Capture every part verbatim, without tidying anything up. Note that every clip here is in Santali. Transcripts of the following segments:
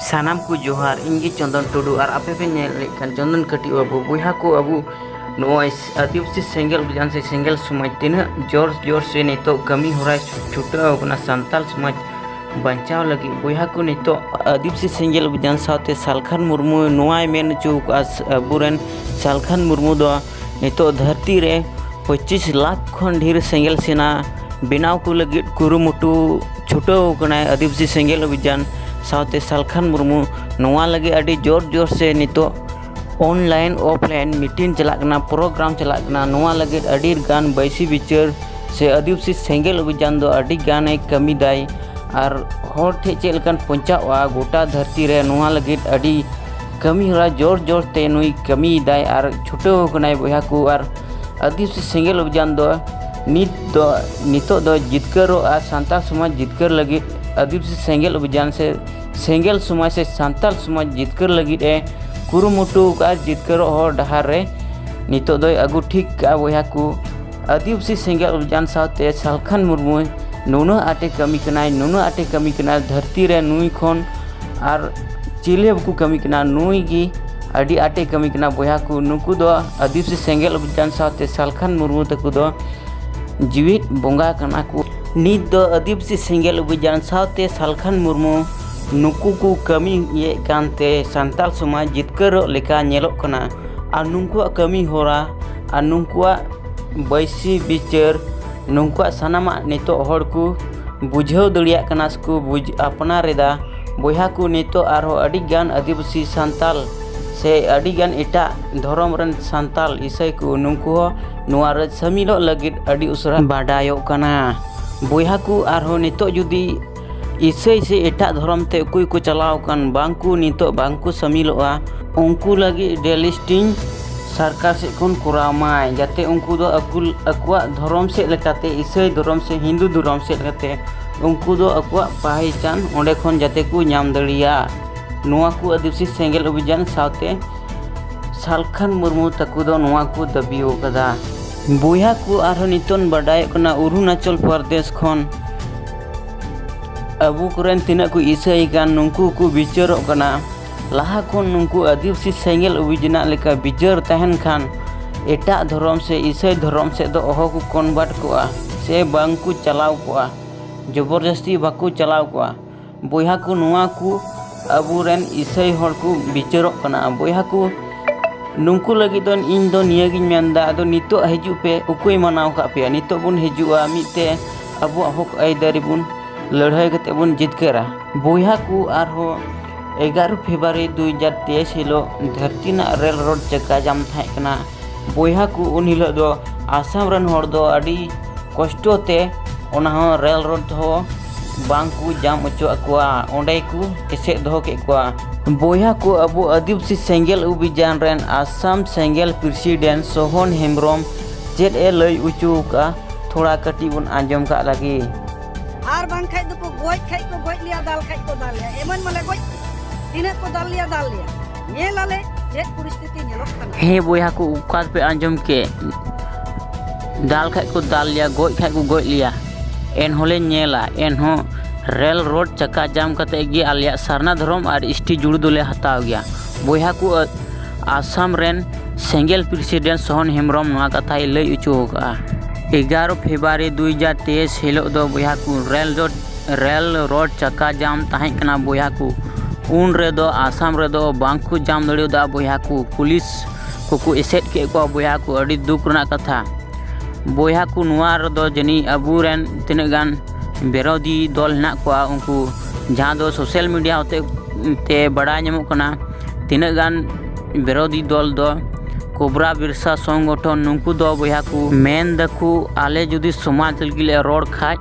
ᱥᱟᱱᱟᱢ ᱠᱚ ᱡᱚᱦᱟᱨ, ᱤᱧ ᱜᱮ ᱪᱚᱱᱫᱚᱱ ᱴᱩᱰᱩ, ᱟᱨ ᱟᱯᱮ ᱯᱮ ᱧᱮᱞᱮᱫ ᱠᱟᱱ ᱪᱚᱱᱫᱚᱱ ᱠᱟᱹᱴᱤᱡ ᱵᱟᱹᱵᱩ᱾ ᱵᱚᱭᱦᱟ ᱠᱚ, ᱟᱵᱚ ᱱᱚᱜᱼᱚᱭ ᱟᱹᱫᱤᱵᱟᱹᱥᱤ ᱥᱮᱸᱜᱮᱞ ᱚᱵᱷᱤᱡᱟᱱ ᱥᱮ ᱥᱮᱸᱜᱮᱞ ᱥᱚᱢᱟᱡᱽ ᱛᱤᱱᱟᱹᱜ ᱡᱳᱨ ᱡᱳᱨ ᱥᱮ ᱱᱤᱛᱚᱜ ᱠᱟᱹᱢᱤ ᱦᱚᱨᱟᱭ ᱪᱷᱩᱴᱟᱹᱣ ᱟᱠᱟᱱᱟ ᱥᱟᱱᱛᱟᱞ ᱥᱚᱢᱟᱡᱽ ᱵᱟᱧᱪᱟᱣ ᱞᱟᱹᱜᱤᱫ᱾ ᱵᱚᱭᱦᱟ ᱠᱚ, ᱱᱤᱛᱚᱜ ᱟᱹᱫᱤᱵᱟᱹᱥᱤ ᱥᱮᱸᱜᱮᱞ ᱚᱵᱷᱤᱡᱟᱱ ᱥᱟᱶᱛᱮ ᱥᱟᱞᱠᱷᱟᱱ ᱢᱩᱨᱢᱩ ᱱᱚᱣᱟᱭ ᱢᱮᱱ ᱦᱚᱪᱚ ᱟᱠᱟᱫᱼᱟ, ᱟᱵᱚᱨᱮᱱ ᱥᱟᱞᱠᱷᱟᱱ ᱢᱩᱨᱢᱩ ᱫᱚ ᱱᱤᱛᱚᱜ ᱫᱷᱟᱹᱨᱛᱤ ᱨᱮ ᱯᱚᱸᱪᱤᱥ ᱞᱟᱠᱷ ᱠᱷᱚᱱ ᱰᱷᱮᱨ ᱥᱮᱸᱜᱮᱞ ᱥᱮᱱᱟ ᱵᱮᱱᱟᱣ ᱠᱚ ᱞᱟᱹᱜᱤᱫ ᱠᱩᱨᱩᱢᱩᱴᱩ ᱪᱷᱩᱴᱟᱹᱣ ᱟᱠᱟᱱᱟᱭ ᱟᱹᱫᱤᱵᱟᱹᱥᱤ ᱥᱮᱸᱜᱮᱞ ᱚᱵᱷᱤᱡᱟᱱ ᱥᱟᱶᱛᱮ ᱥᱟᱞᱠᱷᱟᱱ ᱢᱩᱨᱢᱩ᱾ ᱱᱚᱣᱟ ᱞᱟᱹᱜᱤᱫ ᱟᱹᱰᱤ ᱡᱳᱨ ᱡᱳᱨ ᱥᱮ ᱱᱤᱛᱚᱜ online offline meeting ᱪᱟᱞᱟᱜ ᱠᱟᱱᱟ, program ᱪᱟᱞᱟᱜ ᱠᱟᱱᱟ᱾ ᱱᱚᱣᱟ ᱞᱟᱹᱜᱤᱫ ᱟᱹᱰᱤ ᱜᱟᱱ ᱵᱟᱹᱭᱥᱤ ᱵᱤᱪᱟᱹᱨ ᱥᱮ ᱟᱹᱫᱤᱵᱟᱹᱥᱤ ᱥᱮᱸᱜᱮᱞ ᱚᱵᱷᱤᱡᱟᱱ ᱫᱚ ᱟᱹᱰᱤ ᱜᱟᱱᱮ ᱠᱟᱹᱢᱤ ᱫᱟᱭ ᱟᱨ ᱦᱚᱲ ᱴᱷᱮᱱ ᱪᱮᱫ ᱞᱮᱠᱟᱱ ᱯᱳᱸᱪᱷᱟᱜᱼᱟ ᱜᱚᱴᱟ ᱫᱷᱟᱹᱨᱛᱤ ᱨᱮ, ᱱᱚᱣᱟ ᱞᱟᱹᱜᱤᱫ ᱟᱹᱰᱤ ᱠᱟᱹᱢᱤ ᱦᱚᱨᱟ ᱡᱳᱨ ᱡᱳᱨ ᱛᱮ ᱱᱩᱭ ᱠᱟᱹᱢᱤᱭᱮᱫᱟᱭ ᱟᱨ ᱪᱷᱩᱴᱟᱹᱣ ᱟᱠᱟᱱᱟᱭ ᱵᱚᱭᱦᱟ ᱠᱚ᱾ ᱟᱨ ᱟᱹᱫᱤᱵᱟᱹᱥᱤ ᱥᱮᱸᱜᱮᱞ ᱚᱵᱷᱤᱡᱟᱱ ᱫᱚ ᱱᱤᱛ ᱫᱚ, ᱱᱤᱛᱚᱜ ᱫᱚ ᱡᱤᱛᱠᱟᱹᱨᱚᱜᱼᱟ ᱥᱟᱱᱛᱟᱲ ᱥᱚᱢᱟᱡᱽ ᱡᱤᱛᱠᱟᱹᱨ ᱞᱟᱹᱜᱤᱫ ᱟᱹᱫᱤᱵᱟᱹᱥᱤ ᱥᱮᱸᱜᱮᱞ ᱚᱵᱷᱤᱡᱟᱱ ᱥᱮ ᱥᱮᱸᱜᱮᱞ ᱥᱚᱢᱟᱡᱽ ᱥᱮ ᱥᱟᱱᱛᱟᱲ ᱥᱚᱢᱟᱡᱽ ᱡᱤᱛᱠᱟᱹᱨ ᱞᱟᱹᱜᱤᱫ ᱮ ᱠᱩᱨᱩᱢᱩᱴᱩ ᱟᱠᱟᱫᱼᱟ᱾ ᱡᱤᱛᱠᱟᱹᱨᱚᱜ ᱦᱚᱨ ᱰᱟᱦᱟᱨ ᱨᱮ ᱱᱤᱛᱚᱜ ᱫᱚᱭ ᱟᱹᱜᱩ ᱴᱷᱤᱠ ᱠᱟᱜᱼᱟ ᱵᱚᱭᱦᱟ ᱠᱚ᱾ ᱟᱹᱫᱤᱵᱟᱹᱥᱤ ᱥᱮᱸᱜᱮᱞ ᱚᱵᱷᱤᱡᱟᱱ ᱥᱟᱶᱛᱮ ᱥᱟᱞᱠᱷᱟᱱ ᱢᱩᱨᱢᱩ ᱱᱩᱱᱟᱹᱜ ᱟᱸᱴᱮ ᱠᱟᱹᱢᱤ ᱠᱟᱱᱟᱭ, ᱱᱩᱱᱟᱹᱜ ᱟᱸᱴᱮ ᱠᱟᱹᱢᱤ ᱠᱟᱱᱟᱭ, ᱫᱷᱟᱹᱨᱛᱤ ᱨᱮ ᱱᱩᱭ ᱠᱷᱚᱱ ᱟᱨ ᱪᱤᱞᱤ ᱦᱚᱸ ᱵᱟᱠᱚ ᱠᱟᱹᱢᱤ ᱠᱟᱱᱟ, ᱱᱩᱭ ᱜᱮ ᱟᱹᱰᱤ ᱟᱸᱴᱮ ᱠᱟᱹᱢᱤ ᱠᱟᱱᱟ ᱵᱚᱭᱦᱟ ᱠᱚ᱾ ᱱᱩᱠᱩ ᱫᱚ ᱟᱹᱫᱤᱵᱟᱹᱥᱤ ᱥᱮᱸᱜᱮᱞ ᱚᱵᱷᱤᱡᱟᱱ ᱥᱟᱶᱛᱮ ᱥᱟᱞᱠᱷᱟᱱ ᱢᱩᱨᱢᱩ ᱛᱟᱠᱚ ᱫᱚ ᱡᱤᱣᱤᱫ ᱵᱚᱸᱜᱟ ᱠᱟᱱᱟ ᱠᱚ᱾ ᱱᱤᱛ ᱫᱚ ᱟᱹᱫᱤᱵᱟᱹᱥᱤ ᱥᱮᱸᱜᱮᱞ ᱚᱵᱷᱤᱡᱟᱱ ᱥᱟᱶᱛᱮ ᱥᱟᱞᱠᱷᱟᱱ ᱢᱩᱨᱢᱩ ᱱᱩᱠᱩ ᱠᱚ ᱠᱟᱹᱢᱤᱭᱮᱫ ᱠᱟᱱᱛᱮ ᱥᱟᱱᱛᱟᱲ ᱥᱚᱢᱟᱡᱽ ᱡᱤᱛᱠᱟᱹᱨᱚᱜ ᱞᱮᱠᱟ ᱧᱮᱞᱚᱜ ᱠᱟᱱᱟ᱾ ᱟᱨ ᱱᱩᱠᱩᱣᱟᱜ ᱠᱟᱹᱢᱤ ᱦᱚᱨᱟ ᱟᱨ ᱱᱩᱠᱩᱣᱟᱜ ᱵᱟᱹᱭᱥᱤ ᱵᱤᱪᱟᱹᱨ, ᱱᱩᱠᱩᱣᱟᱜ ᱥᱟᱱᱟᱢᱟᱜ ᱱᱤᱛᱚᱜ ᱦᱚᱲ ᱠᱚ ᱵᱩᱡᱷᱟᱹᱣ ᱫᱟᱲᱮᱭᱟᱜ ᱠᱟᱱᱟ ᱥᱮᱠᱚ ᱵᱩᱡᱽ ᱟᱯᱱᱟᱨ ᱮᱫᱟ᱾ ᱵᱚᱭᱦᱟ ᱠᱚ, ᱱᱤᱛᱚᱜ ᱟᱨᱦᱚᱸ ᱟᱹᱰᱤ ᱜᱟᱱ ᱟᱹᱫᱤᱵᱟᱹᱥᱤ ᱥᱟᱱᱛᱟᱞ ᱥᱮ ᱟᱹᱰᱤ ᱜᱟᱱ ᱮᱴᱟᱜ ᱫᱷᱚᱨᱚᱢ ᱨᱮᱱ ᱥᱟᱱᱛᱟᱞ ᱤᱥᱟᱹᱭ ᱠᱚ, ᱱᱩᱠᱩ ᱦᱚᱸ ᱱᱚᱣᱟ ᱨᱮ ᱥᱟᱹᱢᱤᱞᱚᱜ ᱞᱟᱹᱜᱤᱫ ᱟᱹᱰᱤ ᱩᱥᱟᱹᱨᱟ ᱵᱟᱰᱟᱭᱚᱜ ᱠᱟᱱᱟ᱾ ᱵᱚᱭᱦᱟ ᱠᱚ, ᱟᱨᱦᱚᱸ ᱱᱤᱛᱚᱜ ᱡᱩᱫᱤ ᱤᱥᱟᱹᱭ ᱥᱮ ᱮᱴᱟᱜ ᱫᱷᱚᱨᱚᱢ ᱛᱮ ᱚᱠᱚᱭ ᱠᱚ ᱪᱟᱞᱟᱣ ᱟᱠᱟᱱ, ᱵᱟᱝ ᱠᱚ, ᱱᱤᱛᱚᱜ ᱵᱟᱝ ᱠᱚ ᱥᱟᱹᱢᱤᱞᱚᱜᱼᱟ, ᱩᱱᱠᱩ ᱞᱟᱹᱜᱤᱫ ᱰᱮᱞᱤᱥᱴᱤᱝ ᱥᱚᱨᱠᱟᱨ ᱥᱮᱫ ᱠᱷᱚᱱ ᱠᱚᱨᱟᱣ ᱢᱟᱭ, ᱡᱟᱛᱮ ᱩᱱᱠᱩ ᱫᱚ ᱟᱠᱚ, ᱟᱠᱚᱣᱟᱜ ᱫᱷᱚᱨᱚᱢ ᱥᱮᱫ ᱞᱮᱠᱟᱛᱮ, ᱤᱥᱟᱹᱭ ᱫᱷᱚᱨᱚᱢ ᱥᱮ ᱦᱤᱱᱫᱩ ᱫᱷᱚᱨᱚᱢ ᱥᱮᱫ ᱞᱮᱠᱟᱛᱮ, ᱩᱱᱠᱩ ᱫᱚ ᱟᱠᱚᱣᱟᱜ ᱯᱟᱦᱤᱪᱟᱱ ᱚᱸᱰᱮ ᱠᱷᱚᱱ ᱡᱟᱛᱮ ᱠᱚ ᱧᱟᱢ ᱫᱟᱲᱮᱭᱟᱜ᱾ ᱱᱚᱣᱟ ᱠᱚ ᱟᱹᱫᱤᱵᱟᱹᱥᱤ ᱥᱮᱸᱜᱮᱞ ᱚᱵᱷᱤᱡᱟᱱ ᱥᱟᱶᱛᱮ ᱥᱟᱞᱠᱷᱟᱱ ᱢᱩᱨᱢᱩ ᱛᱟᱠᱚ ᱫᱚ ᱱᱚᱣᱟ ᱠᱚ ᱫᱟᱹᱵᱤ ᱟᱠᱟᱫᱟ᱾ ᱵᱚᱭᱦᱟ ᱠᱚ, ᱟᱨᱦᱚᱸ ᱱᱤᱛᱚᱝ ᱵᱟᱰᱟᱭᱚᱜ ᱠᱟᱱᱟ ᱚᱨᱩᱱᱟᱪᱚᱞ ᱯᱨᱚᱫᱮᱥ ᱠᱷᱚᱱ ᱟᱵᱚ ᱠᱚᱨᱮᱱ ᱛᱤᱱᱟᱹᱜ ᱠᱚ ᱤᱥᱟᱹᱭ ᱠᱟᱱ, ᱱᱩᱠᱩ ᱠᱚ ᱵᱤᱪᱟᱹᱨᱚᱜ ᱠᱟᱱᱟ᱾ ᱞᱟᱦᱟ ᱠᱷᱚᱱ ᱱᱩᱠᱩ ᱟᱹᱫᱤᱵᱟᱹᱥᱤ ᱥᱮᱸᱜᱮᱞ ᱚᱵᱷᱤᱡᱟᱱᱟᱜ ᱞᱮᱠᱟ ᱵᱤᱪᱟᱹᱨ ᱛᱟᱦᱮᱱ ᱠᱷᱟᱱ, ᱮᱴᱟᱜ ᱫᱷᱚᱨᱚᱢ ᱥᱮ ᱤᱥᱟᱹᱭ ᱫᱷᱚᱨᱚᱢ ᱥᱮᱫ ᱫᱚ ᱚᱦᱚ ᱠᱚ convert ᱠᱚᱜᱼᱟ ᱥᱮ ᱵᱟᱝ ᱠᱚ ᱪᱟᱞᱟᱣ ᱠᱚᱜᱼᱟ, ᱡᱚᱵᱚᱨᱡᱟᱹᱥᱛᱤ ᱵᱟᱠᱚ ᱪᱟᱞᱟᱣ ᱠᱚᱜᱼᱟ᱾ ᱵᱚᱭᱦᱟ ᱠᱚ, ᱱᱚᱣᱟ ᱠᱚ ᱟᱵᱚᱨᱮᱱ ᱤᱥᱟᱹᱭ ᱦᱚᱲ ᱠᱚ ᱵᱤᱪᱟᱹᱨᱚᱜ ᱠᱟᱱᱟ᱾ ᱵᱚᱭᱦᱟ ᱠᱚ, ᱱᱩᱠᱩ ᱞᱟᱹᱜᱤᱫ ᱫᱚ ᱤᱧ ᱫᱚ ᱱᱤᱭᱟᱹ ᱜᱤᱧ ᱢᱮᱱᱫᱟ, ᱟᱫᱚ ᱱᱤᱛᱚᱜ ᱦᱤᱡᱩᱜ ᱯᱮ, ᱚᱠᱚᱭ ᱢᱟᱱᱟᱣ ᱠᱟᱜ ᱯᱮᱭᱟ? ᱱᱤᱛᱚᱜ ᱵᱚᱱ ᱦᱤᱡᱩᱜᱼᱟ, ᱢᱤᱫ ᱛᱮ ᱟᱵᱚᱣᱟᱜ ᱦᱚᱠ ᱟᱹᱭᱫᱟᱹᱨᱤ ᱵᱚᱱ ᱞᱟᱹᱲᱦᱟᱹᱭ ᱠᱟᱛᱮ ᱵᱚᱱ ᱡᱤᱛᱠᱟᱹᱨᱟ᱾ ᱵᱚᱭᱦᱟ ᱠᱚ, ᱟᱨᱦᱚᱸ ᱮᱜᱟᱨᱚ ᱯᱷᱮᱵᱽᱨᱩᱣᱟᱨᱤ ᱫᱩ ᱦᱟᱡᱟᱨ ᱛᱮᱭᱤᱥ ᱦᱤᱞᱳᱜ ᱫᱷᱟᱹᱨᱛᱤ ᱨᱮᱱᱟᱜ ᱨᱮᱞ ᱨᱳᱰ ᱪᱟᱠᱟ ᱡᱟᱢ ᱛᱟᱦᱮᱸ ᱠᱟᱱᱟ᱾ ᱵᱚᱭᱦᱟ ᱠᱚ, ᱩᱱ ᱦᱤᱞᱳᱜ ᱫᱚ ᱟᱥᱟᱢ ᱨᱮᱱ ᱦᱚᱲ ᱫᱚ ᱟᱹᱰᱤ ᱠᱚᱥᱴᱚ ᱛᱮ, ᱚᱱᱟ ᱦᱚᱸ ᱨᱮᱞ ᱨᱳᱰ ᱦᱚᱸ ᱵᱟᱝ ᱠᱚ ᱡᱟᱢ ᱚᱪᱚᱣᱟᱜ ᱠᱚᱣᱟ, ᱚᱸᱰᱮ ᱠᱚ ᱮᱥᱮᱫ ᱫᱚᱦᱚ ᱠᱮᱫ ᱠᱚᱣᱟ᱾ ᱵᱚᱭᱦᱟ ᱠᱚ, ᱟᱵᱚ ᱟᱹᱫᱤᱵᱟᱹᱥᱤ ᱥᱮᱸᱜᱮᱞ ᱚᱵᱷᱤᱡᱟᱱ ᱨᱮᱱ ᱟᱥᱟᱢ ᱥᱮᱸᱜᱮᱞ ᱯᱨᱮᱥᱤᱰᱮᱱᱴ ᱥᱳᱦᱚᱱ ᱦᱮᱢᱵᱨᱚᱢ ᱪᱮᱫ ᱮ ᱞᱟᱹᱭ ᱚᱪᱚ ᱟᱠᱟᱫᱼᱟ, ᱛᱷᱚᱲᱟ ᱠᱟᱹᱴᱤᱡ ᱵᱚᱱ ᱟᱸᱡᱚᱢ ᱠᱟᱜ ᱞᱟᱹᱜᱤᱫ᱾ ᱟᱨ ᱵᱟᱝᱠᱷᱟᱡ ᱫᱚᱠᱚ ᱜᱚᱡ ᱠᱷᱟᱡ ᱠᱚ ᱜᱚᱡ ᱞᱮᱭᱟ, ᱫᱟᱞ ᱠᱷᱟᱡ ᱠᱚ ᱫᱟᱞ ᱞᱮᱭᱟ, ᱮᱢᱚᱱ ᱢᱟᱞᱮ ᱜᱚᱡ, ᱛᱤᱱᱟᱹᱜ ᱠᱚ ᱫᱟᱞ ᱞᱮᱭᱟ, ᱫᱟᱞ ᱞᱮᱭᱟ᱾ ᱧᱮᱞ ᱟᱞᱮ ᱪᱮᱫ ᱯᱚᱨᱤᱥᱛᱷᱤᱛᱤ ᱧᱮᱞᱚᱜ ᱠᱟᱱᱟ᱾ ᱦᱮᱸ ᱵᱚᱭᱦᱟ ᱠᱚ, ᱚᱠᱟ ᱯᱮ ᱟᱸᱡᱚᱢ ᱠᱮᱫ, ᱫᱟᱞ ᱠᱷᱟᱡ ᱠᱚ ᱫᱟᱞ ᱞᱮᱭᱟ, ᱜᱚᱡ ᱠᱷᱟᱡ ᱠᱚ ᱜᱚᱡ ᱞᱮᱭᱟ, ᱮᱱᱦᱚᱸᱞᱮ ᱧᱮᱞᱟ, ᱮᱱᱦᱚᱸ ᱨᱮᱞ ᱨᱳᱰ ᱪᱟᱠᱟ ᱡᱟᱢ ᱠᱟᱛᱮ ᱜᱮ ᱟᱞᱮᱭᱟᱜ ᱥᱟᱨᱱᱟ ᱫᱷᱚᱨᱚᱢ ᱟᱨ ᱮᱥ ᱴᱤ ᱡᱩᱲᱩ ᱫᱚᱞᱮ ᱦᱟᱛᱟᱣ ᱜᱮᱭᱟ᱾ ᱵᱚᱭᱦᱟ ᱠᱚ, ᱟᱥᱟᱢ ᱨᱮᱱ ᱥᱮᱸᱜᱮᱞ ᱯᱨᱮᱥᱤᱰᱮᱱᱴ ᱥᱳᱦᱚᱱ ᱦᱮᱢᱵᱨᱚᱢ ᱱᱚᱣᱟ ᱠᱟᱛᱷᱟᱭ ᱞᱟᱹᱭ ᱚᱪᱚ ᱟᱠᱟᱫᱼᱟ᱾ ᱮᱜᱟᱨᱚ ᱯᱷᱮᱵᱽᱨᱩᱣᱟᱨᱤ ᱫᱩ ᱦᱟᱡᱟᱨ ᱛᱮᱭᱤᱥ ᱦᱤᱞᱳᱜ ᱫᱚ ᱵᱚᱭᱦᱟ ᱠᱚ ᱨᱮᱞ ᱨᱳᱰ, ᱨᱮᱞ ᱨᱳᱰ ᱪᱟᱠᱟ ᱡᱟᱢ ᱛᱟᱦᱮᱸ ᱠᱟᱱᱟ ᱵᱚᱭᱦᱟ ᱠᱚ᱾ ᱩᱱ ᱨᱮᱫᱚ ᱟᱥᱟᱢ ᱨᱮᱫᱚ ᱵᱟᱝ ᱠᱚ ᱡᱟᱢ ᱫᱟᱲᱮᱭᱟᱫᱟ ᱵᱚᱭᱦᱟ ᱠᱚ, ᱯᱩᱞᱤᱥ ᱠᱚᱠᱚ ᱮᱥᱮᱫ ᱠᱮᱫ ᱠᱚᱣᱟ ᱵᱚᱭᱦᱟ ᱠᱚ, ᱟᱹᱰᱤ ᱫᱩᱠ ᱨᱮᱱᱟᱜ ᱠᱟᱛᱷᱟ᱾ ᱵᱚᱭᱦᱟ ᱠᱚ, ᱱᱚᱣᱟ ᱨᱮᱫᱚ ᱡᱟᱹᱱᱤᱡ ᱟᱵᱚᱨᱮᱱ ᱛᱤᱱᱟᱹᱜ ᱜᱟᱱ ᱵᱤᱨᱳᱫᱷᱤ ᱫᱚᱞ ᱦᱮᱱᱟᱜ ᱠᱚᱣᱟ, ᱩᱱᱠᱩ ᱡᱟᱦᱟᱸ ᱫᱚ ᱥᱳᱥᱟᱞ ᱢᱤᱰᱤᱭᱟ ᱦᱚᱛᱮ ᱛᱮ ᱵᱟᱲᱟᱭ ᱧᱟᱢᱚᱜ ᱠᱟᱱᱟ, ᱛᱤᱱᱟᱹᱜ ᱜᱟᱱ ᱵᱤᱨᱳᱫᱷᱤ ᱫᱚᱞ ᱫᱚ ᱠᱳᱵᱨᱟ ᱵᱤᱨᱥᱟ ᱥᱚᱝᱜᱚᱴᱷᱚᱱ, ᱱᱩᱠᱩ ᱫᱚ ᱵᱚᱭᱦᱟ ᱠᱚ ᱢᱮᱱ ᱫᱟᱠᱚ, ᱟᱞᱮ ᱡᱩᱫᱤ ᱥᱚᱢᱟᱡᱽ ᱞᱟᱹᱜᱤᱫ ᱞᱮ ᱨᱚᱲ ᱠᱷᱟᱡ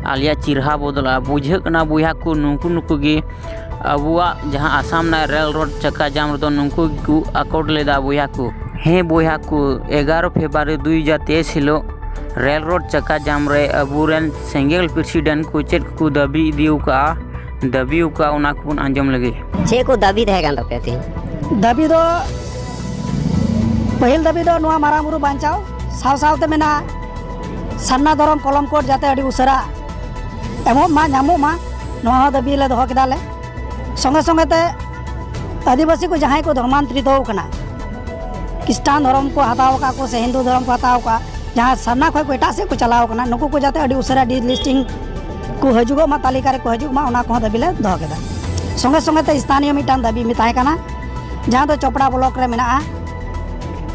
ᱟᱞᱮᱭᱟᱜ ᱪᱮᱦᱨᱟ ᱵᱚᱫᱚᱞᱚᱜᱼᱟ᱾ ᱵᱩᱡᱷᱟᱹᱜ ᱠᱟᱱᱟ ᱵᱚᱭᱦᱟ ᱠᱚ, ᱱᱩᱠᱩ ᱱᱩᱠᱩ ᱜᱮ ᱟᱵᱚᱣᱟᱜ ᱡᱟᱦᱟᱸ ᱟᱥᱟᱢ ᱨᱮᱱᱟᱜ ᱨᱮᱞ ᱨᱳᱰ ᱪᱟᱠᱟ ᱡᱟᱢ ᱨᱮᱫᱚ ᱱᱩᱠᱩ ᱜᱮᱠᱚ ᱟᱠᱚᱴ ᱞᱮᱫᱟ ᱵᱚᱭᱦᱟ ᱠᱚ᱾ ᱦᱮᱸ ᱵᱚᱭᱦᱟ ᱠᱚ, ᱮᱜᱟᱨᱚ ᱯᱷᱮᱵᱽᱨᱩᱣᱟᱨᱤ ᱫᱩ ᱦᱟᱡᱟᱨ ᱛᱮᱭᱤᱥ ᱦᱤᱞᱳᱜ ᱨᱮᱞ ᱨᱳᱰ ᱪᱟᱠᱟ ᱡᱟᱢ ᱨᱮ ᱟᱵᱚᱨᱮᱱ ᱥᱮᱸᱜᱮᱞ ᱯᱨᱮᱥᱤᱰᱮᱱᱴ ᱠᱚ ᱪᱮᱫ ᱠᱚᱠᱚ ᱫᱟᱹᱵᱤ ᱤᱫᱤ ᱟᱠᱟᱫᱼᱟ, ᱫᱟᱹᱵᱤ ᱟᱠᱟᱫᱼᱟ, ᱚᱱᱟ ᱠᱚᱵᱚᱱ ᱟᱸᱡᱚᱢ ᱞᱮᱜᱮ᱾ ᱪᱮᱫ ᱠᱚ ᱫᱟᱹᱵᱤ ᱛᱟᱦᱮᱸ ᱠᱟᱱ ᱛᱟᱯᱮᱭᱟ ᱛᱮᱦᱮᱧ? ᱫᱟᱹᱵᱤ ᱫᱚ, ᱯᱟᱹᱦᱤᱞ ᱫᱟᱹᱵᱤ ᱫᱚ ᱱᱚᱣᱟ ᱢᱟᱨᱟᱝ ᱵᱩᱨᱩ ᱵᱟᱧᱪᱟᱣ, ᱥᱟᱶ ᱥᱟᱶᱛᱮ ᱢᱮᱱᱟᱜᱼᱟ ᱥᱟᱨᱱᱟ ᱫᱷᱚᱨᱚᱢ ᱠᱚᱞᱚᱢ ᱠᱳᱰ ᱡᱟᱛᱮ ᱟᱹᱰᱤ ᱩᱥᱟᱹᱨᱟ ᱮᱢᱚᱜ ᱢᱟ, ᱧᱟᱢᱚᱜ ᱢᱟ, ᱱᱚᱣᱟ ᱦᱚᱸ ᱫᱟᱹᱵᱤ ᱞᱮ ᱫᱚᱦᱚ ᱠᱮᱫᱟ ᱞᱮ᱾ ᱥᱚᱸᱜᱮ ᱥᱚᱸᱜᱮ ᱛᱮ ᱟᱹᱫᱤᱵᱟᱹᱥᱤ ᱠᱚ ᱡᱟᱦᱟᱸᱭ ᱠᱚ ᱫᱷᱚᱨᱢᱟᱱᱛᱨᱤᱛᱚ ᱟᱠᱟᱱᱟ, ᱠᱷᱨᱤᱥᱴᱟᱱ ᱫᱷᱚᱨᱚᱢ ᱠᱚ ᱦᱟᱛᱟᱣ ᱟᱠᱟᱫ ᱠᱚ ᱥᱮ ᱦᱤᱱᱫᱩ ᱫᱷᱚᱨᱚᱢ ᱠᱚ ᱦᱟᱛᱟᱣ ᱟᱠᱟᱫ, ᱡᱟᱦᱟᱸ ᱥᱟᱨᱱᱟ ᱠᱷᱚᱱ ᱠᱚ ᱮᱴᱟᱜ ᱥᱮᱫ ᱠᱚ ᱪᱟᱞᱟᱣ ᱟᱠᱟᱱᱟ, ᱱᱩᱠᱩ ᱠᱚ ᱡᱟᱛᱮ ᱟᱹᱰᱤ ᱩᱥᱟᱹᱨᱟ delisting ᱠᱚ ᱦᱤᱡᱩᱜᱚᱜ ᱢᱟ, ᱛᱟᱹᱞᱤᱠᱟ ᱨᱮᱠᱚ ᱦᱤᱡᱩᱜ ᱢᱟ, ᱚᱱᱟ ᱠᱚᱦᱚᱸ ᱫᱟᱹᱵᱤ ᱞᱮ ᱫᱚᱦᱚ ᱠᱮᱫᱟ᱾ ᱥᱚᱸᱜᱮ ᱥᱚᱸᱜᱮ ᱛᱮ ᱥᱛᱷᱟᱱᱤᱭᱚ ᱢᱤᱫᱴᱟᱝ ᱫᱟᱹᱵᱤ ᱛᱟᱦᱮᱸ ᱠᱟᱱᱟ, ᱡᱟᱦᱟᱸ ᱫᱚ ᱪᱚᱯᱲᱟ ᱵᱞᱚᱠ ᱨᱮ ᱢᱮᱱᱟᱜᱼᱟ,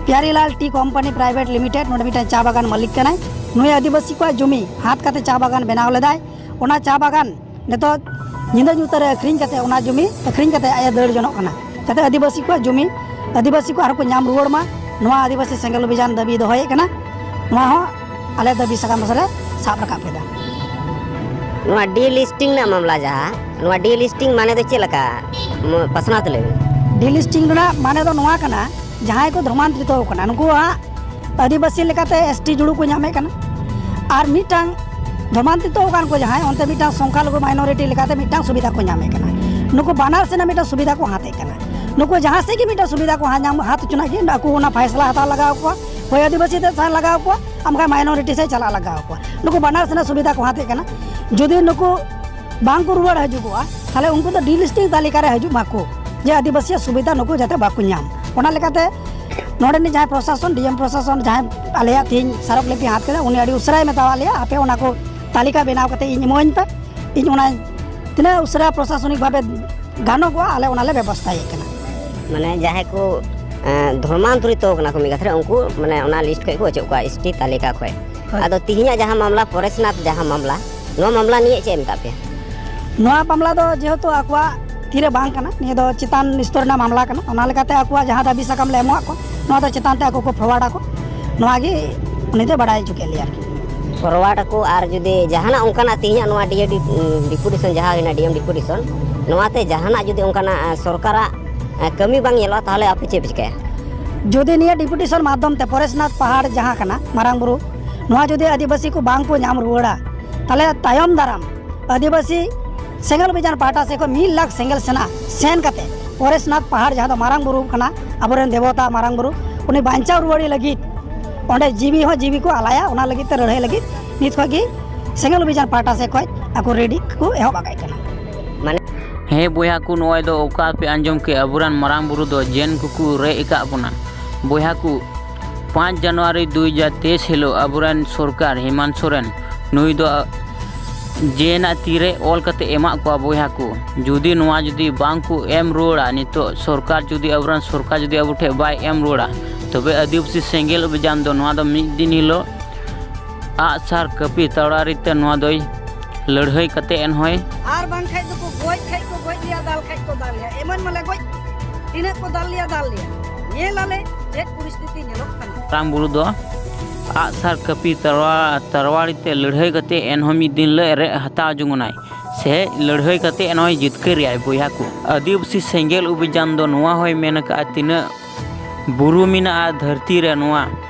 Piyarilal T company private limited, ᱱᱚᱰᱮ ᱢᱤᱫᱴᱟᱝ ᱪᱟ ᱵᱟᱜᱟᱱ ᱢᱟᱹᱞᱤᱠ ᱠᱟᱱᱟᱭ᱾ ᱱᱩᱭ ᱟᱹᱫᱤᱵᱟᱹᱥᱤ ᱠᱚᱣᱟᱜ ᱡᱚᱢᱤ ᱦᱟᱛ ᱠᱟᱛᱮ ᱪᱟ ᱵᱟᱜᱟᱱ ᱵᱮᱱᱟᱣ ᱞᱮᱫᱟᱭ᱾ ᱚᱱᱟ ᱪᱟ ᱵᱟᱜᱟᱱ ᱱᱤᱛᱚᱜ ᱧᱤᱫᱟᱹ ᱧᱩᱛᱟᱹ ᱨᱮ ᱟᱹᱠᱷᱨᱤᱧ ᱠᱟᱛᱮ, ᱚᱱᱟ ᱡᱚᱢᱤ ᱟᱹᱠᱷᱨᱤᱧ ᱠᱟᱛᱮ ᱟᱡ ᱮ ᱫᱟᱹᱲ ᱡᱚᱱᱚᱜ ᱠᱟᱱᱟ, ᱡᱟᱛᱮ ᱟᱹᱫᱤᱵᱟᱹᱥᱤ ᱠᱚᱣᱟᱜ ᱡᱚᱢᱤ ᱟᱹᱫᱤᱵᱟᱹᱥᱤ ᱠᱚ ᱟᱨᱦᱚᱸ ᱠᱚ ᱧᱟᱢ ᱨᱩᱣᱟᱹᱲ ᱢᱟ, ᱱᱚᱣᱟ ᱟᱹᱫᱤᱵᱟᱹᱥᱤ ᱥᱮᱸᱜᱮᱞ ᱚᱵᱷᱤᱡᱟᱱ ᱫᱟᱹᱵᱤ ᱫᱚᱦᱚᱭᱮᱫ ᱠᱟᱱᱟ᱾ ᱱᱚᱣᱟ ᱦᱚᱸ ᱟᱞᱮ ᱫᱟᱹᱵᱤ ᱥᱟᱠᱟᱢ ᱨᱮᱞᱮ ᱥᱟᱵ ᱨᱟᱠᱟᱵ ᱠᱮᱫᱟ᱾ ᱱᱚᱣᱟ delisting ᱨᱮᱱᱟᱜ ᱢᱟᱢᱞᱟ, ᱡᱟᱦᱟᱸ ᱱᱚᱣᱟ delisting ᱢᱟᱱᱮ ᱫᱚ ᱪᱮᱫ ᱞᱮᱠᱟ? ᱢᱚ- ᱯᱟᱥᱱᱟᱣ ᱛᱮ ᱞᱟᱹᱭ ᱢᱮ᱾ Delisting ᱨᱮᱱᱟᱜ ᱢᱟᱱᱮ ᱫᱚ ᱱᱚᱣᱟ ᱠᱟᱱᱟ, ᱡᱟᱦᱟᱸᱭ ᱠᱚ ᱫᱷᱚᱨᱢᱟᱱᱛᱨᱤᱛᱚ ᱟᱠᱟᱱᱟ, ᱱᱩᱠᱩᱣᱟᱜ ᱟᱹᱫᱤᱵᱟᱹᱥᱤ ᱞᱮᱠᱟᱛᱮ ᱮᱥ ᱴᱤ ᱡᱩᱲᱩ ᱠᱚ ᱧᱟᱢᱮᱫ ᱠᱟᱱᱟ᱾ ᱟᱨ ᱢᱤᱫᱴᱟᱝ ᱫᱷᱚᱨᱢᱟᱱᱛᱨᱤᱛᱚ ᱟᱠᱟᱱ ᱠᱚ ᱡᱟᱦᱟᱸᱭ, ᱚᱱᱛᱮ ᱢᱤᱫᱴᱟᱝ ᱥᱚᱝᱠᱷᱟᱞᱚᱜᱷᱩ minority ᱞᱮᱠᱟᱛᱮ ᱢᱤᱫᱴᱟᱝ ᱥᱩᱵᱤᱫᱷᱟ ᱠᱚ ᱧᱟᱢᱮᱫ ᱠᱟᱱᱟ᱾ ᱱᱩᱠᱩ ᱵᱟᱱᱟᱨ ᱥᱮᱱᱟᱜ ᱢᱤᱫᱴᱟᱝ ᱥᱩᱵᱤᱫᱷᱟ ᱠᱚ ᱦᱟᱛᱮᱫ ᱠᱟᱱᱟ᱾ ᱱᱩᱠᱩ ᱡᱟᱦᱟᱸ ᱥᱮᱫ ᱜᱮ ᱢᱤᱫᱴᱟᱝ ᱥᱩᱵᱤᱫᱷᱟ ᱠᱚ ᱦᱟ- ᱧᱟᱢ ᱦᱟᱛ ᱦᱚᱪᱚᱱᱟᱜ ᱜᱮ, ᱟᱠᱚ ᱚᱱᱟ ᱯᱷᱟᱭᱥᱞᱟ ᱦᱟᱛᱟᱣ ᱞᱟᱜᱟᱣ ᱠᱚᱣᱟ, ᱦᱳᱭ ᱟᱹᱫᱤᱵᱟᱹᱥᱤ ᱛᱮ ᱥᱟᱭᱤᱱ ᱞᱟᱜᱟᱣ ᱠᱚᱣᱟ, ᱟᱨ ᱵᱟᱝᱠᱷᱟᱱ minority ᱥᱮᱫ ᱪᱟᱞᱟᱜ ᱞᱟᱜᱟᱣ ᱠᱚᱣᱟ᱾ ᱱᱩᱠᱩ ᱵᱟᱱᱟᱨ ᱥᱮᱱᱟᱜ ᱥᱩᱵᱤᱫᱷᱟ ᱠᱚ ᱦᱟᱛᱮᱫ ᱠᱟᱱᱟ᱾ ᱡᱩᱫᱤ ᱱᱩᱠᱩ ᱵᱟᱝ ᱠᱚ ᱨᱩᱣᱟᱹᱲ ᱦᱤᱡᱩᱜᱚᱜᱼᱟ, ᱛᱟᱦᱞᱮ ᱩᱱᱠᱩ ᱫᱚ delisting ᱛᱟᱹᱞᱤᱠᱟ ᱨᱮ ᱦᱤᱡᱩᱜ ᱢᱟᱠᱚ, ᱡᱮ ᱟᱹᱫᱤᱵᱟᱹᱥᱤᱭᱟᱜ ᱥᱩᱵᱤᱫᱷᱟ ᱱᱩᱠᱩ ᱡᱟᱛᱮ ᱵᱟᱠᱚ ᱧᱟᱢ᱾ ᱚᱱᱟ ᱞᱮᱠᱟᱛᱮ ᱱᱚᱰᱮᱱᱤᱡ ᱡᱟᱦᱟᱸᱭ ᱯᱨᱚᱥᱟᱥᱚᱱ, ᱰᱤ ᱮᱢ ᱯᱨᱚᱥᱟᱥᱚᱱ, ᱡᱟᱦᱟᱸᱭ ᱟᱞᱮᱭᱟᱜ ᱛᱮᱦᱮᱧ ᱥᱟᱨᱚᱠ ᱞᱤᱯᱤ ᱦᱟᱛ ᱠᱮᱫᱟ, ᱩᱱᱤ ᱟᱹᱰᱤ ᱩᱥᱟᱹᱨᱟᱭ ᱢᱮᱛᱟᱣᱟᱫ ᱞᱮᱭᱟ, "ᱟᱯᱮ ᱚᱱᱟ ᱠᱚ ᱛᱟᱹᱞᱤᱠᱟ ᱵᱮᱱᱟᱣ ᱠᱟᱛᱮ ᱤᱧ ᱤᱢᱟᱹᱧ ᱯᱮ, ᱤᱧ ᱚᱱᱟ ᱛᱤᱱᱟᱹᱜ ᱩᱥᱟᱹᱨᱟ ᱯᱨᱚᱥᱟᱥᱚᱱᱤᱠ ᱵᱷᱟᱵᱮ ᱜᱟᱱᱚᱜᱚᱜᱼᱟ, ᱟᱞᱮ ᱚᱱᱟᱞᱮ ᱵᱮᱵᱚᱥᱛᱷᱟᱭᱮᱫ ᱠᱟᱱᱟ᱾" ᱢᱟᱱᱮ ᱡᱟᱦᱟᱸᱭ ᱠᱚ ᱮᱸ, ᱫᱷᱚᱨᱢᱟᱱᱛᱚᱨᱤᱛᱚ ᱠᱟᱱᱟ ᱠᱚ ᱢᱤᱫ ᱠᱟᱛᱷᱟ ᱨᱮ, ᱩᱱᱠᱩ ᱢᱟᱱᱮ ᱚᱱᱟ list ᱠᱷᱚᱱ ᱠᱚ ᱚᱪᱚᱜ ᱠᱚᱣᱟ, ᱮᱥ ᱴᱤ ᱛᱟᱹᱞᱤᱠᱟ ᱠᱷᱚᱱ᱾ ᱦᱳᱭ᱾ ᱟᱫᱚ ᱛᱤᱦᱤᱧᱟᱜ ᱡᱟᱦᱟᱸ ᱢᱟᱢᱞᱟ, ᱯᱚᱨᱮᱥᱱᱟᱛᱷ ᱡᱟᱦᱟᱸ ᱢᱟᱢᱞᱟ, ᱱᱚᱣᱟ ᱢᱟᱢᱞᱟ ᱱᱤᱭᱮ ᱪᱮᱫ ᱮ ᱢᱮᱛᱟᱫ ᱯᱮᱭᱟ? ᱱᱚᱣᱟ ᱢᱟᱢᱞᱟ ᱫᱚ ᱡᱮᱦᱮᱛᱩ ᱟᱠᱚᱣᱟᱜ ᱛᱤᱨᱮ ᱵᱟᱝ ᱠᱟᱱᱟ, ᱱᱤᱭᱟᱹ ᱫᱚ ᱪᱮᱛᱟᱱ ᱥᱛᱚᱨ ᱨᱮᱱᱟᱜ ᱢᱟᱢᱞᱟ ᱠᱟᱱᱟ, ᱚᱱᱟ ᱞᱮᱠᱟᱛᱮ ᱟᱠᱚᱣᱟᱜ ᱡᱟᱦᱟᱸ ᱫᱟᱹᱵᱤ ᱥᱟᱠᱟᱢ ᱞᱮ ᱮᱢᱚᱜ ᱠᱚ, ᱱᱚᱣᱟ ᱫᱚ ᱪᱮᱛᱟᱱ ᱛᱮ ᱟᱠᱚ ᱠᱚ forward ᱟᱠᱚ᱾ ᱱᱚᱣᱟ ᱜᱮ ᱩᱱᱤ ᱫᱚᱭ ᱵᱟᱲᱟᱭ ᱦᱚᱪᱚ ᱠᱮᱫ ᱞᱮᱭᱟ ᱟᱨᱠᱤ᱾ Forward ᱟᱠᱚ, ᱟᱨ ᱡᱩᱫᱤ ᱡᱟᱦᱟᱱᱟᱜ ᱚᱱᱠᱟᱱᱟᱜ ᱛᱮᱦᱮᱧᱟᱜ ᱱᱚᱣᱟ ᱰᱤ ᱮ ᱰᱤ, ᱩᱸ, deputation ᱡᱟᱦᱟᱸ ᱦᱩᱭᱱᱟ, ᱰᱤ ᱮᱢ deputation, ᱱᱚᱣᱟᱛᱮ ᱡᱟᱦᱟᱱᱟᱜ ᱡᱩᱫᱤ ᱚᱱᱠᱟᱱᱟᱜ, ᱮᱸ, ᱥᱚᱨᱠᱟᱨᱟᱜ, ᱮᱸ, ᱠᱟᱹᱢᱤ ᱵᱟᱝ ᱧᱮᱞᱚᱜᱼᱟ, ᱛᱟᱦᱚᱞᱮ ᱟᱯᱮ ᱪᱮᱫ ᱯᱮ ᱪᱤᱠᱟᱹᱭᱟ? ᱡᱩᱫᱤ ᱱᱤᱭᱟᱹ deputation ᱢᱟᱫᱽᱫᱷᱚᱢ ᱛᱮ ᱯᱚᱨᱮᱥᱱᱟᱛᱷ ᱯᱟᱦᱟᱲ ᱡᱟᱦᱟᱸ ᱠᱟᱱᱟ ᱢᱟᱨᱟᱝ ᱵᱩᱨᱩ, ᱱᱚᱣᱟ ᱡᱩᱫᱤ ᱟᱹᱫᱤᱵᱟᱹᱥᱤ ᱠᱚ ᱵᱟᱝ ᱠᱚ ᱧᱟᱢ ᱨᱩᱣᱟᱹᱲᱟ, ᱛᱟᱦᱚᱞᱮ ᱛᱟᱭᱚᱢ ᱫᱟᱨᱟᱢ ᱟᱹᱫᱤᱵᱟᱹᱥᱤ ᱥᱮᱸᱜᱮᱞ ᱚᱵᱷᱤᱡᱟᱱ ᱯᱟᱦᱴᱟ ᱥᱮᱫ ᱠᱷᱚᱱ ᱢᱤᱫ ᱞᱟᱠᱷ ᱥᱮᱸᱜᱮᱞ ᱥᱮᱱᱟ ᱥᱮᱱ ᱠᱟᱛᱮ ᱯᱚᱨᱮᱥᱱᱟᱛᱷ ᱯᱟᱦᱟᱲ, ᱡᱟᱦᱟᱸ ᱫᱚ ᱢᱟᱨᱟᱝ ᱵᱩᱨᱩ ᱠᱟᱱᱟ, ᱟᱵᱚᱨᱮᱱ ᱫᱮᱵᱚᱛᱟ ᱢᱟᱨᱟᱝ ᱵᱩᱨᱩ, ᱩᱱᱤ ᱵᱟᱧᱪᱟᱣ ᱨᱩᱣᱟᱹᱲᱮ ᱞᱟᱹᱜᱤᱫ ᱚᱸᱰᱮ ᱡᱤᱣᱤ ᱦᱚᱸ ᱡᱤᱣᱤ ᱠᱚ ᱟᱞᱟᱭᱟ᱾ ᱚᱱᱟ ᱞᱟᱹᱜᱤᱫ ᱛᱮ ᱞᱟᱹᱲᱦᱟᱹᱭ ᱞᱟᱹᱜᱤᱫ ᱱᱤᱛ ᱠᱷᱚᱱ ᱜᱮ ᱥᱮᱸᱜᱮᱞ ᱚᱵᱷᱤᱡᱟᱱ ᱯᱟᱦᱴᱟ ᱥᱮᱫ ᱠᱷᱚᱱ ᱟᱠᱚ ᱨᱮᱰᱤ ᱠᱚ ᱮᱦᱚᱵ ᱟᱠᱟᱫ ᱠᱟᱱᱟ᱾ ᱢᱟᱱᱮ ᱦᱮᱸ ᱵᱚᱭᱦᱟ ᱠᱚ, ᱱᱚᱜᱼᱚᱭ ᱫᱚ ᱚᱠᱟ ᱯᱮ ᱟᱸᱡᱚᱢ ᱠᱮᱫ, ᱟᱵᱚᱨᱮᱱ ᱢᱟᱨᱟᱝ ᱵᱩᱨᱩ ᱫᱚ ᱡᱮᱱ ᱠᱚᱠᱚ ᱨᱮᱡ ᱟᱠᱟᱫ ᱵᱚᱱᱟ᱾ ᱵᱚᱭᱦᱟ ᱠᱚ, ᱯᱟᱸᱪ ᱡᱟᱱᱩᱣᱟᱨᱤ ᱫᱩ ᱦᱟᱡᱟᱨ ᱛᱮᱭᱤᱥ ᱦᱤᱞᱳᱜ ᱟᱵᱚᱨᱮᱱ ᱥᱚᱨᱠᱟᱨ ᱦᱮᱢᱟᱱᱛ ᱥᱚᱨᱮᱱ, ᱱᱩᱭ ᱫᱚ ᱡᱮᱱᱟᱜ ᱛᱤᱨᱮ ᱚᱞ ᱠᱟᱛᱮ ᱮᱢᱟᱜ ᱠᱚᱣᱟ ᱵᱚᱭᱦᱟ ᱠᱚ᱾ ᱡᱩᱫᱤ ᱱᱚᱣᱟ ᱡᱩᱫᱤ ᱵᱟᱝ ᱠᱚ ᱮᱢ ᱨᱩᱣᱟᱹᱲᱟ, ᱱᱤᱛᱚᱜ ᱥᱚᱨᱠᱟᱨ ᱡᱩᱫᱤ ᱟᱵᱚᱨᱮᱱ ᱥᱚᱨᱠᱟᱨ ᱡᱩᱫᱤ ᱟᱵᱚ ᱴᱷᱮᱱ ᱵᱟᱭ ᱮᱢ ᱨᱩᱣᱟᱹᱲᱟ, ᱛᱚᱵᱮ ᱟᱹᱫᱤᱵᱟᱹᱥᱤ ᱥᱮᱸᱜᱮᱞ ᱚᱵᱷᱤᱡᱟᱱ ᱫᱚ ᱱᱚᱣᱟ ᱫᱚ ᱢᱤᱫ ᱫᱤᱱ ᱦᱤᱞᱳᱜ ᱟᱜᱼᱥᱟᱨ ᱠᱟᱹᱯᱤ ᱛᱟᱲᱣᱟᱨᱤ ᱛᱮ ᱱᱚᱣᱟ ᱫᱚᱭ ᱞᱟᱹᱲᱦᱟᱹᱭ ᱠᱟᱛᱮ ᱮᱱᱦᱚᱸᱭ ᱟᱨ ᱵᱟᱝᱠᱷᱟᱡ ᱫᱚᱠᱚ ᱜᱚᱡ ᱠᱷᱟᱡ ᱠᱚ ᱜᱚᱡ ᱞᱮᱭᱟ, ᱫᱟᱞ ᱠᱷᱟᱡ ᱠᱚ ᱫᱟᱞ ᱞᱮᱭᱟ, ᱮᱢᱚᱱ ᱢᱟᱞᱮ ᱜᱚᱡ, ᱛᱤᱱᱟᱹᱜ ᱠᱚ ᱫᱟᱞ ᱞᱮᱭᱟ, ᱫᱟᱞ ᱞᱮᱭᱟ, ᱧᱮᱞ ᱟᱞᱮ ᱪᱮᱫ ᱯᱚᱨᱤᱥᱛᱷᱤᱛᱤ ᱧᱮᱞᱚᱜ ᱠᱟᱱᱟ᱾ ᱢᱟᱨᱟᱝ ᱵᱩᱨᱩ ᱫᱚ ᱟᱜᱼᱥᱟᱨ ᱠᱟᱹᱯᱤ ᱛᱟᱨᱣᱟ-, ᱛᱟᱨᱣᱟᱲᱤ ᱛᱮ ᱞᱟᱹᱲᱦᱟᱹᱭ ᱠᱟᱛᱮ ᱮᱱᱦᱚᱸ ᱢᱤᱫ ᱫᱤᱱ ᱦᱤᱞᱳᱜ ᱨᱮ ᱦᱟᱛᱟᱣ ᱡᱚᱝ ᱚᱱᱟᱭ ᱥᱮ ᱞᱟᱹᱲᱦᱟᱹᱭ ᱠᱟᱛᱮ ᱮᱱᱦᱚᱸᱭ ᱡᱤᱛᱠᱟᱹᱨ ᱮᱭᱟᱭ ᱵᱚᱭᱦᱟ ᱠᱚ᱾ ᱟᱹᱫᱤᱵᱟᱹᱥᱤ ᱥᱮᱸᱜᱮᱞ ᱚᱵᱷᱤᱡᱟᱱ ᱫᱚ ᱱᱚᱣᱟ ᱦᱚᱸᱭ ᱢᱮᱱ ᱟᱠᱟᱫᱼᱟ, ᱛᱤᱱᱟᱹᱜ ᱵᱩᱨᱩ ᱢᱮᱱᱟᱜᱼᱟ ᱫᱷᱟᱹᱨᱛᱤ ᱨᱮ, ᱱᱚᱣᱟ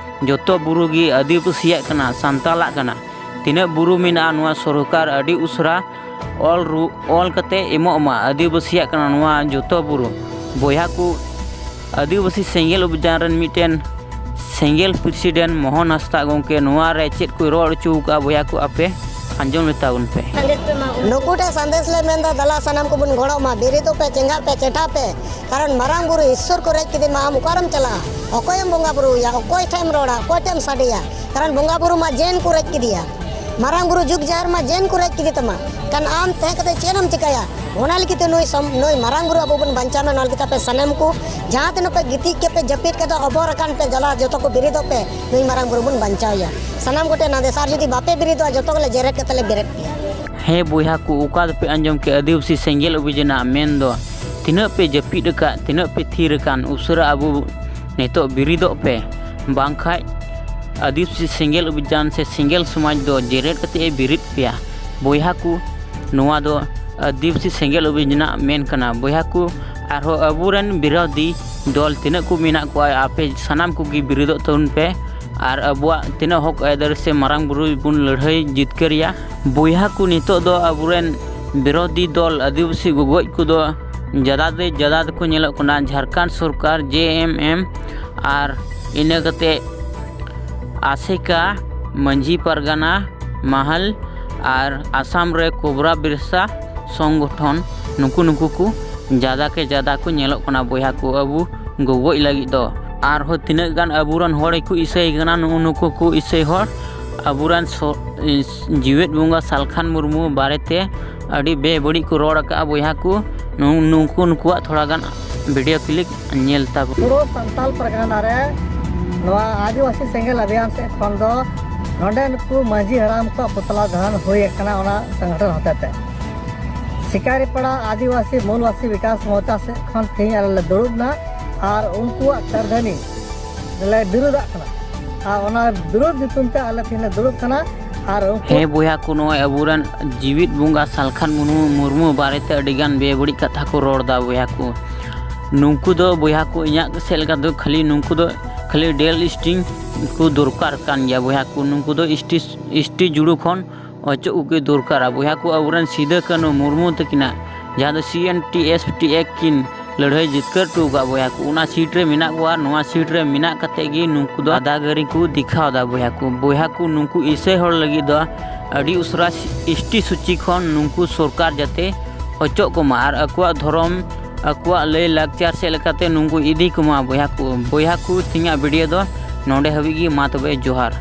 ᱡᱚᱛᱚ ᱵᱩᱨᱩ ᱜᱮ ᱟᱹᱫᱤᱵᱟᱹᱥᱤᱭᱟᱜ ᱠᱟᱱᱟ, ᱥᱟᱱᱛᱟᱞᱟᱜ ᱠᱟᱱᱟ᱾ ᱛᱤᱱᱟᱹᱜ ᱵᱩᱨᱩ ᱢᱮᱱᱟᱜᱼᱟ, ᱱᱚᱣᱟ ᱥᱚᱨᱠᱟᱨ ᱟᱹᱰᱤ ᱩᱥᱟᱹᱨᱟ ᱚᱞ ᱨᱩ-, ᱚᱞ ᱠᱟᱛᱮ ᱮᱢᱚᱜ ᱢᱟ, ᱟᱹᱫᱤᱵᱟᱹᱥᱤᱭᱟᱜ ᱠᱟᱱᱟ ᱱᱚᱣᱟ ᱡᱚᱛᱚ ᱵᱩᱨᱩ᱾ ᱵᱚᱭᱦᱟ ᱠᱚ, ᱟᱹᱫᱤᱵᱟᱹᱥᱤ ᱥᱮᱸᱜᱮᱞ ᱚᱵᱷᱤᱡᱟᱱ ᱨᱮᱱ ᱢᱤᱫᱴᱮᱱ ᱥᱮᱸᱜᱮᱞ ᱯᱨᱮᱥᱤᱰᱮᱱᱴ ᱢᱳᱦᱚᱱ ᱦᱟᱸᱥᱫᱟ ᱜᱚᱢᱠᱮ ᱱᱚᱣᱟ ᱨᱮ ᱪᱮᱫ ᱠᱚᱭ ᱨᱚᱲ ᱦᱚᱪᱚ ᱟᱠᱟᱫᱼᱟ, ᱵᱚᱭᱦᱟ ᱠᱚ ᱟᱯᱮ ᱟᱸᱡᱚᱢ ᱞᱮ ᱛᱟᱵᱚᱱ ᱯᱮ᱾ ᱱᱩᱠᱩ ᱴᱷᱮᱱ ᱥᱟᱸᱫᱮᱥ ᱞᱮ ᱢᱮᱱᱫᱟ, ᱫᱮᱞᱟ ᱥᱟᱱᱟᱢ ᱠᱚᱵᱚᱱ ᱜᱚᱲᱚᱜ ᱢᱟ, ᱵᱮᱨᱮᱫᱚᱜ ᱯᱮ, ᱪᱮᱸᱜᱷᱟᱜ ᱯᱮ, ᱪᱮᱴᱷᱟ ᱯᱮ, ᱠᱟᱨᱚᱱ ᱢᱟᱨᱟᱝ ᱵᱩᱨᱩ ᱤᱥᱥᱚᱨ ᱠᱚ ᱨᱮᱡ ᱠᱮᱫᱮ ᱢᱟ, ᱟᱢ ᱚᱠᱟᱨᱮᱢ ᱪᱟᱞᱟᱜᱼᱟ? ᱚᱠᱚᱭᱮᱢ ᱵᱚᱸᱜᱟ ᱵᱩᱨᱩᱭᱟ? ᱚᱠᱚᱭ ᱴᱷᱮᱱ ᱮᱢ ᱨᱚᱲᱟ? ᱚᱠᱚᱭ ᱴᱷᱮᱱ ᱮᱢ ᱥᱟᱰᱮᱭᱟ? ᱠᱟᱨᱚᱱ ᱵᱚᱸᱜᱟ ᱵᱩᱨᱩ ᱢᱟ ᱡᱮᱱ ᱠᱚ ᱨᱮᱡ ᱠᱮᱫᱮᱭᱟ, ᱢᱟᱨᱟᱝ ᱵᱩᱨᱩ ᱡᱩᱜᱽ ᱡᱟᱦᱮᱨ ᱢᱟ ᱡᱮᱱ ᱠᱚ ᱨᱮᱡ ᱠᱮᱫᱮ ᱛᱟᱢᱟ, ᱠᱷᱟᱱ ᱟᱢ ᱛᱟᱦᱮᱸ ᱠᱟᱛᱮ ᱪᱮᱫ ᱮᱢ ᱪᱤᱠᱟᱹᱭᱟ? ᱚᱱᱟ ᱞᱟᱹᱜᱤᱫ ᱛᱮ ᱱᱩᱭ ᱥᱚᱢ-, ᱱᱩᱭ ᱢᱟᱨᱟᱝ ᱵᱩᱨᱩ ᱟᱵᱚ ᱵᱚᱱ ᱵᱟᱧᱪᱟᱣ ᱢᱟ, ᱚᱱᱟ ᱞᱟᱹᱜᱤᱫ ᱛᱮ ᱟᱯᱮ ᱥᱟᱱᱟᱢ ᱠᱚ ᱡᱟᱦᱟᱸ ᱛᱤᱱᱟᱹᱜ ᱯᱮ ᱜᱤᱛᱤᱡ ᱠᱮᱫ ᱯᱮ, ᱡᱟᱹᱯᱤᱫ ᱠᱮᱫᱟ, ᱚᱵᱚᱨ ᱟᱠᱟᱱ ᱯᱮ, ᱫᱮᱞᱟ ᱡᱚᱛᱚ ᱠᱚ ᱵᱮᱨᱮᱫᱚᱜ ᱯᱮ, ᱱᱩᱭ ᱢᱟᱨᱟᱝ ᱵᱩᱨᱩ ᱵᱚᱱ ᱵᱟᱧᱪᱟᱣ ᱮᱭᱟ᱾ ᱥᱟᱱᱟᱢ ᱠᱚᱴᱷᱮᱱ ᱱᱟᱫᱮᱥ, ᱟᱨ ᱡᱩᱫᱤ ᱵᱟᱯᱮ ᱵᱮᱨᱮᱫᱚᱜᱼᱟ, ᱡᱚᱛᱚ ᱜᱮᱞᱮ ᱡᱮᱨᱮᱫ ᱠᱟᱛᱮ ᱞᱮ ᱵᱮᱨᱮᱫ ᱯᱮᱭᱟ᱾ ᱦᱮᱸ ᱵᱚᱭᱦᱟ ᱠᱚ, ᱚᱠᱟ ᱫᱚᱯᱮ ᱟᱸᱡᱚᱢ ᱠᱮᱫ ᱟᱹᱫᱤᱵᱟᱹᱥᱤ ᱥᱮᱸᱜᱮᱞ ᱚᱵᱷᱤᱡᱟᱱᱟᱜ ᱢᱮᱱ ᱫᱚ? ᱛᱤᱱᱟᱹᱜ ᱯᱮ ᱡᱟᱹᱯᱤᱫ ᱟᱠᱟᱫ, ᱛᱤᱱᱟᱹᱜ ᱯᱮ ᱛᱷᱤᱨ ᱟᱠᱟᱱ, ᱩᱥᱟᱹᱨᱟ ᱟᱵᱚ ᱱᱤᱛᱚᱜ ᱵᱮᱨᱮᱫᱚᱜ ᱯᱮ, ᱵᱟᱝᱠᱷᱟᱡ ᱟᱹᱫᱤᱵᱟᱹᱥᱤ ᱥᱮᱸᱜᱮᱞ ᱚᱵᱷᱤᱡᱟᱱ ᱥᱮ ᱥᱮᱸᱜᱮᱞ ᱥᱚᱢᱟᱡᱽ ᱫᱚ ᱡᱮᱨᱮᱫ ᱠᱟᱛᱮ ᱮ ᱵᱮᱨᱮᱫ ᱯᱮᱭᱟ᱾ ᱵᱚᱭᱦᱟ ᱠᱚ, ᱱᱚᱣᱟ ᱫᱚ ᱟᱹᱫᱤᱵᱟᱹᱥᱤ ᱥᱮᱸᱜᱮᱞ ᱚᱵᱷᱤᱡᱟᱱᱟᱜ ᱢᱮᱱ ᱠᱟᱱᱟ᱾ ᱵᱚᱭᱦᱟ ᱠᱚ, ᱟᱨᱦᱚᱸ ᱟᱵᱚᱨᱮᱱ ᱵᱤᱨᱳᱫᱷᱤ ᱫᱚᱞ ᱛᱤᱱᱟᱹᱜ ᱠᱚ ᱢᱮᱱᱟᱜ ᱠᱚᱣᱟ, ᱟᱯᱮ ᱥᱟᱱᱟᱢ ᱠᱚᱜᱮ ᱵᱮᱨᱮᱫᱚᱜ ᱛᱟᱵᱚᱱ ᱯᱮ ᱟᱨ ᱟᱵᱚᱣᱟᱜ ᱛᱤᱱᱟᱹᱜ ᱦᱚᱠ ᱟᱹᱭᱫᱟᱹᱨ ᱥᱮ ᱢᱟᱨᱟᱝ ᱵᱩᱨᱩ ᱵᱚᱱ ᱞᱟᱹᱲᱦᱟᱹᱭ ᱡᱤᱛᱠᱟᱹᱨ ᱮᱭᱟ᱾ ᱵᱚᱭᱦᱟ ᱠᱚ, ᱱᱤᱛᱚᱜ ᱫᱚ ᱟᱵᱚᱨᱮᱱ ᱵᱤᱨᱳᱫᱷᱤ ᱫᱚᱞ ᱟᱹᱫᱤᱵᱟᱹᱥᱤ ᱜᱚᱜᱚᱡ ᱠᱚᱫᱚ ᱡᱟᱫᱟ ᱫᱚ ᱡᱟᱫᱟ ᱫᱚᱠᱚ ᱧᱮᱞᱚᱜ ᱠᱟᱱᱟ ᱡᱷᱟᱲᱠᱷᱚᱸᱰ ᱥᱚᱨᱠᱟᱨ, ᱡᱮ ᱮᱢ ᱮᱢ, ᱟᱨ ᱤᱱᱟᱹ ᱠᱟᱛᱮ ᱟᱥᱮᱠᱟ, ᱢᱟᱹᱡᱷᱤ ᱯᱟᱨᱜᱟᱱᱟ ᱢᱟᱦᱟᱞ, ᱟᱨ ᱟᱥᱟᱢ ᱨᱮ ᱠᱳᱵᱨᱟ ᱵᱤᱨᱥᱟ ᱥᱚᱝᱜᱚᱴᱷᱚᱱ, ᱱᱩᱠᱩ ᱱᱩᱠᱩ ᱠᱚ ᱡᱟᱫᱟ ᱠᱮ ᱡᱟᱫᱟ ᱠᱚ ᱧᱮᱞᱚᱜ ᱠᱟᱱᱟ ᱵᱚᱭᱦᱟ ᱠᱚ, ᱟᱵᱚ ᱜᱚᱜᱚᱡ ᱞᱟᱹᱜᱤᱫ ᱫᱚ᱾ ᱟᱨᱦᱚᱸ ᱛᱤᱱᱟᱹᱜ ᱜᱟᱱ ᱟᱵᱚᱨᱮᱱ ᱦᱚᱲ ᱠᱚ ᱤᱥᱟᱹᱭ ᱠᱟᱱᱟ, ᱱᱩᱜᱼᱩ ᱱᱩᱠᱩ ᱠᱚ ᱤᱥᱟᱹᱭ ᱦᱚᱲ ᱟᱵᱚᱨᱮᱱ ᱥᱚ-, ᱤᱥ-, ᱡᱤᱣᱮᱫ ᱵᱚᱸᱜᱟ ᱥᱟᱞᱠᱷᱟᱱ ᱢᱩᱨᱢᱩ ᱵᱟᱨᱮᱛᱮ ᱟᱹᱰᱤ ᱵᱮᱵᱟᱹᱲᱤᱡ ᱠᱚ ᱨᱚᱲ ᱟᱠᱟᱫᱼᱟ ᱵᱚᱭᱦᱟ ᱠᱚ᱾ ᱱᱩ-, ᱱᱩᱠᱩ ᱱᱩᱠᱩᱣᱟᱜ ᱛᱷᱚᱲᱟ ᱜᱟᱱ video clip ᱧᱮᱞ ᱛᱟᱵᱚᱱ᱾ ᱯᱩᱨᱟᱹ ᱥᱟᱱᱛᱟᱞ ᱯᱟᱨᱜᱟᱱᱟ ᱨᱮ ᱱᱚᱣᱟ ᱟᱹᱫᱤᱵᱟᱹᱥᱤ ᱥᱮᱸᱜᱮᱞ ᱟᱵᱷᱤᱭᱟᱱ ᱥᱮᱫ ᱠᱷᱚᱱ ᱫᱚ ᱱᱚᱰᱮ ᱱᱩᱠᱩ ᱢᱟᱹᱡᱷᱤ ᱦᱟᱲᱟᱢ ᱠᱚᱣᱟᱜ ᱯᱩᱛᱞᱟ ᱫᱚᱦᱚᱱ ᱦᱩᱭ ᱟᱠᱟᱱᱟ ᱚᱱᱟ ᱥᱚᱝᱜᱚᱴᱷᱚᱱ ᱦᱚᱛᱮᱛᱮ᱾ ᱥᱤᱠᱟᱨᱤᱯᱟᱲᱟ ᱟᱹᱫᱤᱵᱟᱹᱥᱤ ᱢᱩᱞ ᱵᱟᱹᱥᱤ ᱵᱤᱠᱟᱥ ᱢᱚᱨᱪᱟ ᱥᱮᱫ ᱠᱷᱚᱱ ᱛᱮᱦᱮᱧ ᱟᱞᱮ ᱞᱮ ᱫᱩᱲᱩᱵ ᱮᱱᱟ ᱟᱨ ᱩᱱᱠᱩᱣᱟᱜ ᱠᱟᱹᱨᱫᱷᱟᱹᱱᱤ ᱞᱮ ᱵᱤᱨᱩᱫᱷᱟᱜ ᱠᱟᱱᱟ᱾ ᱟᱨ ᱚᱱᱟ ᱵᱤᱨᱩᱫᱷ ᱧᱩᱛᱩᱢ ᱛᱮ ᱟᱞᱮ ᱛᱮᱦᱮᱧ ᱞᱮ ᱫᱩᱲᱩᱵ ᱠᱟᱱᱟ᱾ ᱟᱨ ᱩᱱᱠᱩ ᱦᱮᱸ ᱵᱚᱭᱦᱟ ᱠᱚ, ᱱᱚᱜᱼᱚᱭ ᱟᱵᱚᱨᱮᱱ ᱡᱤᱣᱤᱫ ᱵᱚᱸᱜᱟ ᱥᱟᱞᱠᱷᱟᱱ ᱢᱩᱨᱢᱩ, ᱢᱩᱨᱢᱩ ᱵᱟᱨᱮᱛᱮ ᱟᱹᱰᱤᱜᱟᱱ ᱵᱮᱵᱟᱹᱲᱤᱡ ᱠᱟᱛᱷᱟ ᱠᱚ ᱨᱚᱲ ᱮᱫᱟ ᱵᱚᱭᱦᱟ ᱠᱚ᱾ ᱱᱩᱠᱩ ᱫᱚ ᱵᱚᱭᱦᱟ ᱠᱚ, ᱤᱧᱟᱹᱜ ᱥᱮᱫ ᱞᱮᱠᱟ ᱫᱚ ᱠᱷᱟᱹᱞᱤ ᱱᱩᱠᱩ ᱫᱚ ᱠᱷᱟᱹᱞᱤ ᱰᱮᱞ ᱥᱴᱤᱝ ᱠᱚ ᱫᱚᱨᱠᱟᱨ ᱠᱟᱱ ᱜᱮᱭᱟ ᱵᱚᱭᱦᱟ ᱠᱚ᱾ ᱱᱩᱠᱩ ᱫᱚ ST, ST ᱡᱩᱲᱩ ᱠᱷᱚᱱ ᱚᱪᱚᱜ ᱠᱚᱜᱮ ᱫᱚᱨᱠᱟᱨᱟ ᱵᱚᱭᱦᱟ ᱠᱚ᱾ ᱟᱵᱚᱨᱮᱱ ᱥᱤᱫᱟᱹ ᱠᱟᱹᱱᱦᱩ ᱢᱩᱨᱢᱩ ᱛᱟᱹᱠᱤᱱᱟᱜ ᱡᱟᱦᱟᱸ ᱫᱚ CNTST Act ᱠᱤᱱ ᱞᱟᱹᱲᱦᱟᱹᱭ ᱡᱤᱛᱠᱟᱹᱨ ᱦᱚᱴᱚ ᱟᱠᱟᱫ ᱵᱚᱭᱦᱟ ᱠᱚ, ᱚᱱᱟ ᱥᱤᱴ ᱨᱮ ᱢᱮᱱᱟᱜ ᱠᱚᱣᱟ᱾ ᱱᱚᱣᱟ ᱥᱤᱴ ᱨᱮ ᱢᱮᱱᱟᱜ ᱠᱟᱛᱮ ᱜᱮ ᱱᱩᱠᱩ ᱫᱚ ᱫᱟᱫᱟᱜᱟᱹᱨᱤ ᱠᱚ ᱫᱮᱠᱷᱟᱣ ᱮᱫᱟ ᱵᱚᱭᱦᱟ ᱠᱚ᱾ ᱵᱚᱭᱦᱟ ᱠᱚ, ᱱᱩᱠᱩ ᱤᱥᱟᱹᱭ ᱦᱚᱲ ᱞᱟᱹᱜᱤᱫ ᱫᱚ ᱟᱹᱰᱤ ᱩᱥᱟᱹᱨᱟ ST ᱥᱩᱪᱤ ᱠᱷᱚᱱ ᱱᱩᱠᱩ ᱥᱚᱨᱠᱟᱨ ᱡᱟᱛᱮ ᱚᱪᱚᱜ ᱠᱚᱢᱟ ᱟᱨ ᱟᱠᱚᱣᱟᱜ ᱫᱷᱚᱨᱚᱢ, ᱟᱠᱚᱣᱟᱜ ᱞᱟᱹᱭ ᱞᱟᱠᱪᱟᱨ ᱥᱮᱫ ᱞᱮᱠᱟᱛᱮ ᱱᱩᱠᱩ ᱤᱫᱤ ᱠᱚᱢᱟ ᱵᱚᱭᱦᱟ ᱠᱚ᱾ ᱵᱚᱭᱦᱟ ᱠᱚ, ᱛᱮᱦᱮᱧᱟᱜ video ᱫᱚ ᱱᱚᱰᱮ ᱦᱟᱹᱵᱤᱡ ᱜᱮ᱾ ᱢᱟ ᱛᱚᱵᱮ, ᱡᱚᱦᱟᱨ᱾